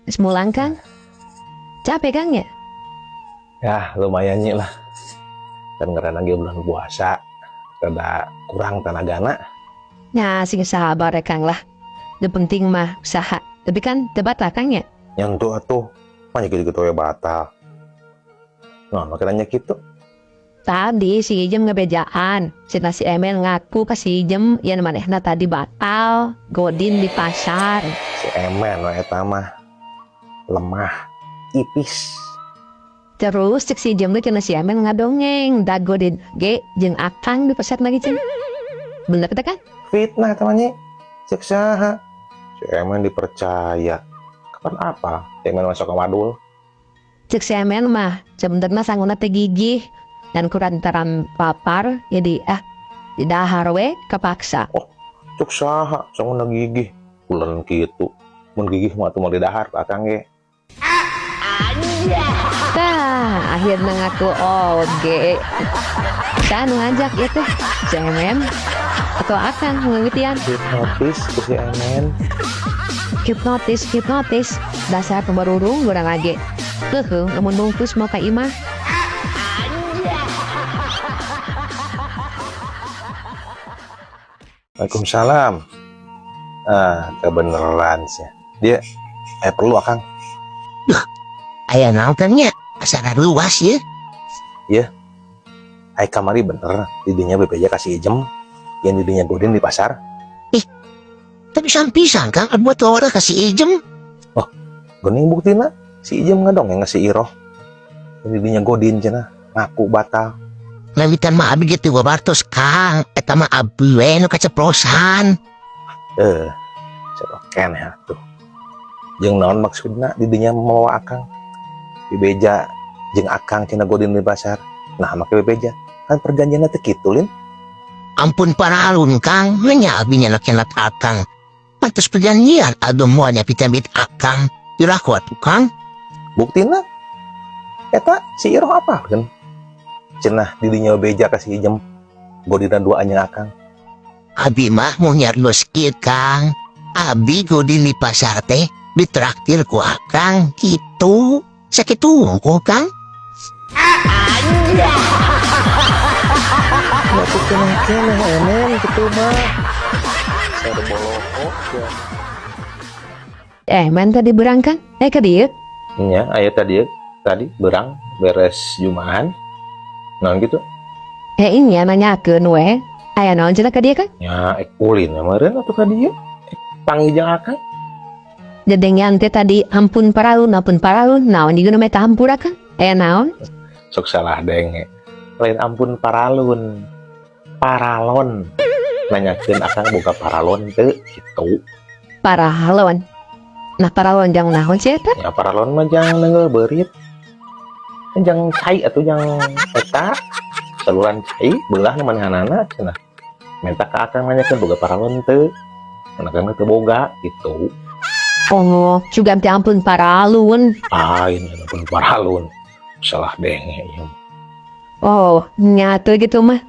Geus mulang, Kang? Capek, Kang, ya? Ya, lumayan nya lah. Kan ngerana lagi bulan puasa. Rada kurang tenagana. Nah, sing sabar ya, Kang, lah. Nu penting mah usaha. Tapi kan teu batal, Kang, ya? Nya henteu atuh. Mah gitu-gitu we batal. Nah, makanya gitu. Tadi si Ijem ngebejaan. Si nasi Emen ngaku ke si Ijem yang manehna tadi batal godin di pasar. Si Emen we eta mah lemah, ipis. Terus cek si Ijem teh cenah si Emen ngadongeng da godin ge jeung Akang di pasar lagi cenah. Bener teh kan? Fitnah eta mah nya. Cek saha? Si Emen dipercaya. Kapan apa? Si Emen masuk ke wadul. Cek si Emen mah sebenarnya sanguna teh gigih dan kurantaran papar jadi ah didahar we kepaksa. Oh, cek saha sanguna gigih. Ulen kitu. Mun gigih mah atuh moal didahar ku Akang ge. Tah, akhirnya ngaku oge. Saha nu ngajak ieu teh? Si Emen atau Akang ngeuwitian? Hipnotis ku si Emen. Hipnotis, hipnotis. Dasar pemberurung urang age. Heuheuh, lamun bungkus mau ka imah. Waalaikumsalam. Ah, kebeneran sih. Dia perlu Akang. Duh, aya naon kan nya? Asa luas ya. Iya. Ai kamari bener, didinya BPJ kasih ijem, yang didinya godin di pasar. Tapi pisan Kang, buat orang kasih ijem. Oh, gening buktina si ijem ngadong yang ngasih iroh. Yang didinya godin cenah, ngaku batal. Ngawitan mah abi gitu babartos Kang, eta mah abi we nu kaceplosan. Siapa keneh atuh. Jeung naon maksudna didinya mawa Akang? Dibeja jeung Akang cenah godin di pasar. Nah, make bebeja. Kan perjanjianna teh kitu lin. Ampun paralun Kang, nya abi nyelak-nyelak Akang. Pantes perjanjian aduh moal nya pitabit Akang. Diraku atuh Kang. Buktina eta si Iroh apa kan? Cenah didinya beja kasih ijem godina dua nya Akang. Abi mah mau nyarlos kieu Kang. Abi godin di pasar teh ditraktir ku Akang gitu. Sakitu kok Kang. Aku keneh-keneh Emen gitu mah. Serboloko ya. Men tadi berang Kang? Ka dieu? Nya, aya tadi tadi berang beres jumahan. Naon gitu? Ini nanyakeun we. Aya naon cenah ka dieu Kang? Nya, ek ulin meureun atuh ka dieu. Panggil jeung Akang. Dedengean teh tadi ampun paralun, naon juga nu meta hampura Kang? Aya naon? Sok salah denge. Lain ampun paralun. Paralon. Nanyakeun Akang boga paralon teu kitu. Paralon. Nah, paralon jang naon sih eta? Ya paralon mah jang neunggeul beurit. Jang cai atuh jang eta saluran cai beulah nu manehanana cenah. Minta ka Akang nanyakeun boga paralon teu. Mun Akang teu boga gitu. Oh, juga teh ampun paralun. Lain ampun paralun. Salah denge ieu. Oh, nyatu gitu mah.